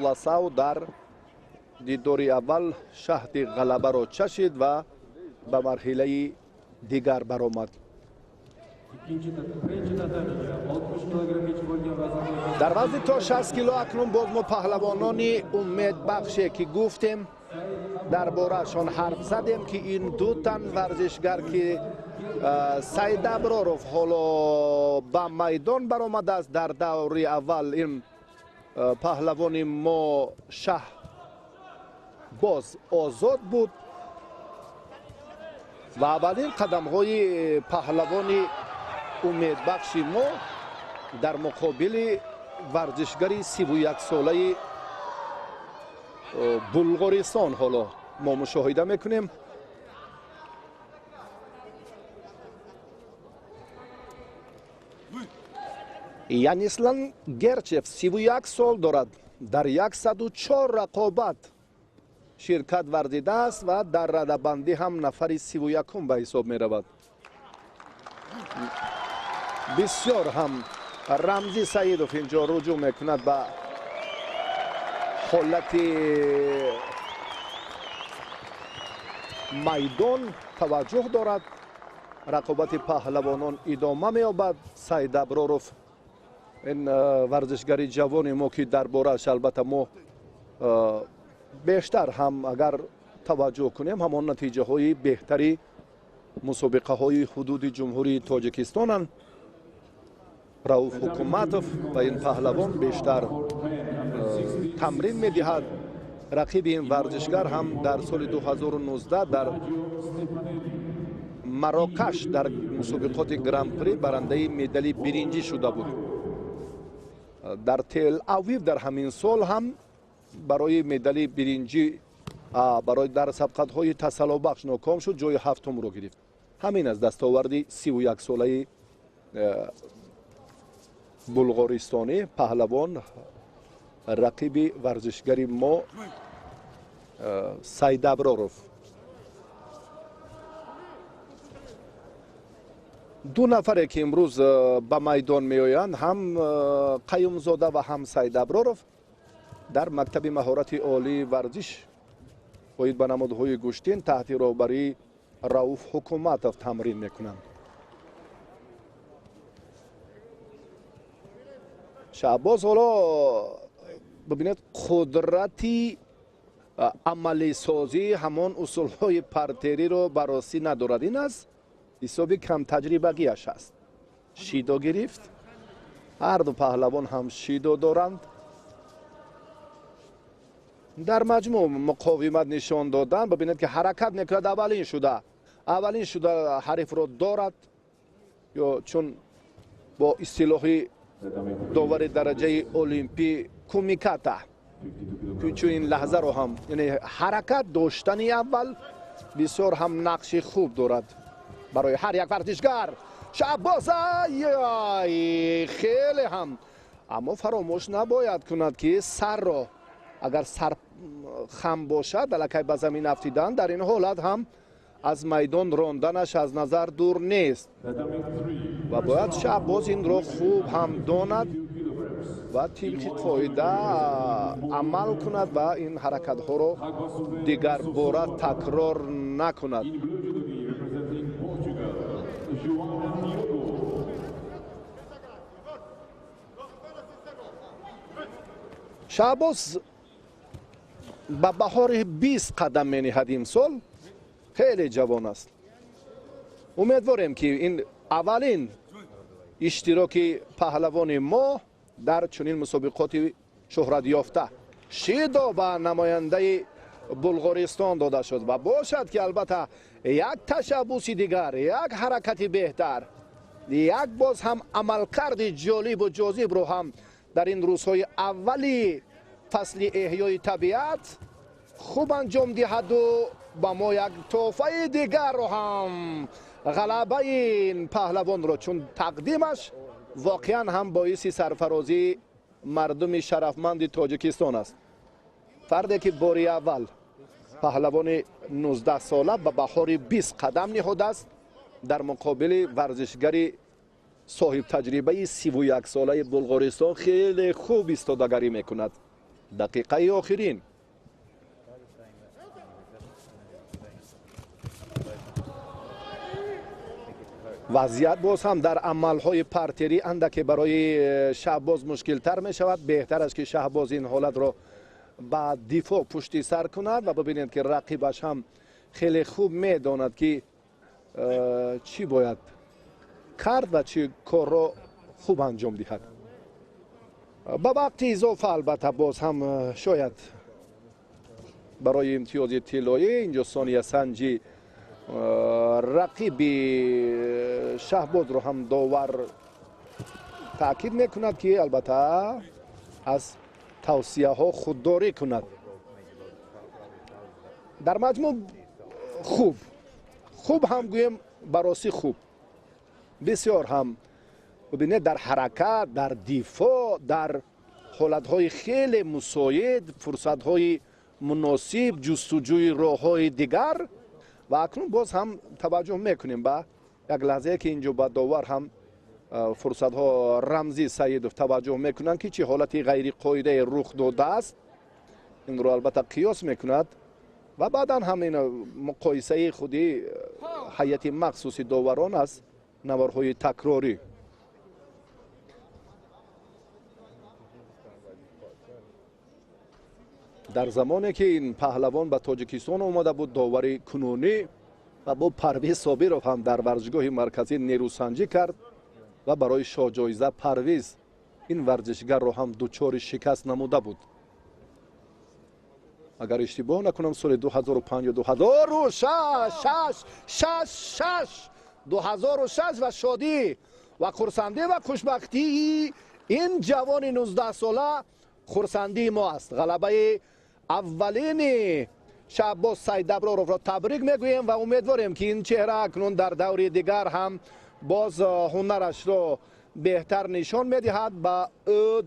Ласав дар дидори аввал шаҳди ғалабаро чашид ва ба марҳилаи дигар баромад. Дар вазни то 60 кило акнун боз мо паҳлавонони умедбахше ки гуфтем, дар бораашон ҳарф задем, ки ин ду тан варзишгар ки Саид Аброров ҳоло ба майдон баромадааст. Дар даври аввал ин паҳлавони мо шаҳ боз озод буд ва аввалин қадамҳои паҳлавони умедбахши мо дар муқобили варзишгари 31-солаи Булғористон ҳоло мо мушоҳида мекунем. Янислан Герчев 31 сол дорад, дар 104 рақобат ширкат варзидааст ва дар радабандӣ ҳам нафари 31-ум ба ҳисоб меравад. Бисёр ҳам Рамзи Саидов инҷо руҷӯъ мекунад ба ҳолати майдон, таваҷҷӯҳ дорад. Рақобати паҳлавонон идома меёбад. Саид Аброров ин варзишгари ҷавони мо ки дар борааш албатта мо бештар ҳам агар таваҷҷӯҳ кунем, ҳамон натиҷаҳои беҳтари мусобиқаҳои ҳудуди Ҷумҳурии Тоҷикистонанд. Рауф Ҳукуматов ва ин паҳлавон бештар тамрин медиҳад. Рақиби ин варзишгар ҳам дар соли 2019 дар Марокаш дар мусобиқоти Гран-при барандаи медали биринҷӣ шуда буд. Дар Тел-Авив дар ҳамин сол ҳам барои медали биринҷӣ барои дар сабқатҳои тасаллобахш ноком шуд, ҷои ҳафтумро гирифт. Ҳамин аз дастоварди 31-солаи булғористонӣ паҳлавон, рақиби варзишгари мо Саид Аброров. Ду нафаре ки имрӯз ба майдон меоянд, ҳам Қаюмзода ва ҳам Саид Аброров, дар мактаби маҳорати олии варзиш оид ба намудҳои гӯштин таҳти роҳбарии Рауф Ҳукуматов тамрин мекунанд. Шаҳбоз ҳоло бибинед қудрати амалисозии ҳамон усулҳои партериро ба ростӣ надорад. Ин аз ҳисоби камтаҷрибагиаш аст. Шидо гирифт. Ҳар ду паҳлавон ҳам шидо доранд. Дар маҷмӯъ муқовимат нишон додан. Бибинед ки ҳаракат мекунад, аввалин шуда ҳарифро дорад, ё чун бо истилоҳи довари дараҷаи олимпӣ кумиката, чун ин лаҳзаро ҳам, яъне ҳаракат доштани аввал бисёр ҳам нақши хуб дорад барои ҳар як варзишгар. Шаҳбоз хеле ҳам, аммо фаромӯш набояд кунад ки сарро агар сар хам бошад, аллакай ба замин афтидан, дар ин ҳолат ҳам аз майдон ронданаш аз назар дур нест ва бояд Шаҳбоз инро хуб ҳам донад ва тибқи қоида амал кунад ва ин ҳаракатҳоро дигарбора такрор накунад. Шаҳбоз ба баҳори 20 қадам мениҳад имсол, хеле ҷавон аст. Умедворем ки ин аввалин иштироки паҳлавони мо дар чунин мусобиқоти шӯҳратёфта шидо ба намояндаи Булғористон дода шуд ва бошад ки албатта як ташаббуси дигар, як ҳаракати беҳтар, як боз ҳам амалкарди ҷолибу ҷозибро ҳам дар ин рӯзҳои аввали фасли эҳёи табиат хуб анҷом диҳаду ба мо як тӯҳфаи дигарро ҳам ғалабаи ин паҳлавонро, чун тақдимаш воқеан ҳам боиси сарфарозии мардуми шарафманди Тоҷикистон аст. Фарде ки бори аввал паҳлавони 19-сола ба баҳори 20 қадам ниҳодааст дар муқобили варзишгари соҳибтаҷрибаи 31-солаи Булғористон хеле хуб истодагарӣ мекунад. Дақиқаи охирин. Вазъият боз ҳам дар амалҳои партерӣ андаке барои Шаҳбоз мушкилтар мешавад. Беҳтар аст ки Шаҳбоз ин ҳолатро ба дифоъ пушти сар кунад ва бибинед ки рақибаш ҳам хеле хуб медонад ки чӣ бояд кард ва чӣ корро хуб анҷом диҳад. Ба вақти изофа албатта боз ҳам шояд барои имтиёзи тиллоӣ инҷо сониясанҷи рақиби Шаҳбозро ҳам довар таъкид мекунад ки албатта аз тавсияҳо худдорӣ кунад. Дар маҷмӯъ хуб, хуб ҳам гӯем, баросӣ хуб, бисёр ҳам бибинед дар ҳаракат, дар дифоъ, дар ҳолатҳои хеле мусоид, фурсатҳои муносиб, ҷустуҷӯи роҳҳои дигар. Ва акнун боз ҳам таваҷҷӯҳ мекунем ба як лаҳзае ки инҷо ба довар ҳам фурсатҳо Рамзӣ Саидов таваҷҷӯҳ мекунанд ки чӣ ҳолати ғайриқоидае рух додааст. Инро албатта қиёс мекунад ва баъдан ҳам ин муқоисаи худи ҳайати махсуси доварон аз наворҳои такрорӣ. Дар замоне ки ин паҳлавон ба Тоҷикистон омада буд, довари кунунӣ ва бо Парвиз Собиров ҳам дар варзишгоҳи марказӣ нерӯсанҷӣ кард ва барои шоҳҷоиза Парвиз ин варзишгарро ҳам дучори шикаст намуда буд. Агар иштибоҳ накунам, соли 2005 2006 6 2006 ва шодӣ ва хурсандӣ ва хушбахтии ин ҷавони 19-сола хурсандии мо аст. Ғалабаи аввалини Шаҳбоз Сайдаброровро табрик мегӯем ва умедворем ки ин чеҳра акнун дар даври дигар ҳам боз ҳунарашро беҳтар нишон медиҳад. Ба ӯ